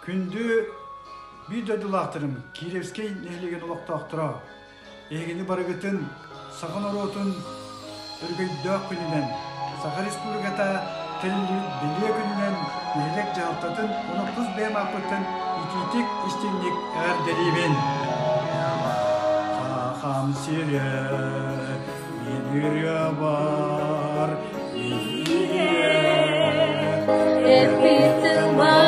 Күндү биир дойдулаахтарым, Кировскай нэһилиэгин олохтоохторо, эһигини барыгытын саха норуотун өрөгөйдөөх күнүнэн, Саха Республиката тэриллибит бэлиэ күнүнэн нэһилиэк дьаһалтатын уонна тус бэйэм ааппыттан итиитик истиҥник эҕэрдэлиибин! Сахам сирэ, мин ырыабар, Эппитин бар.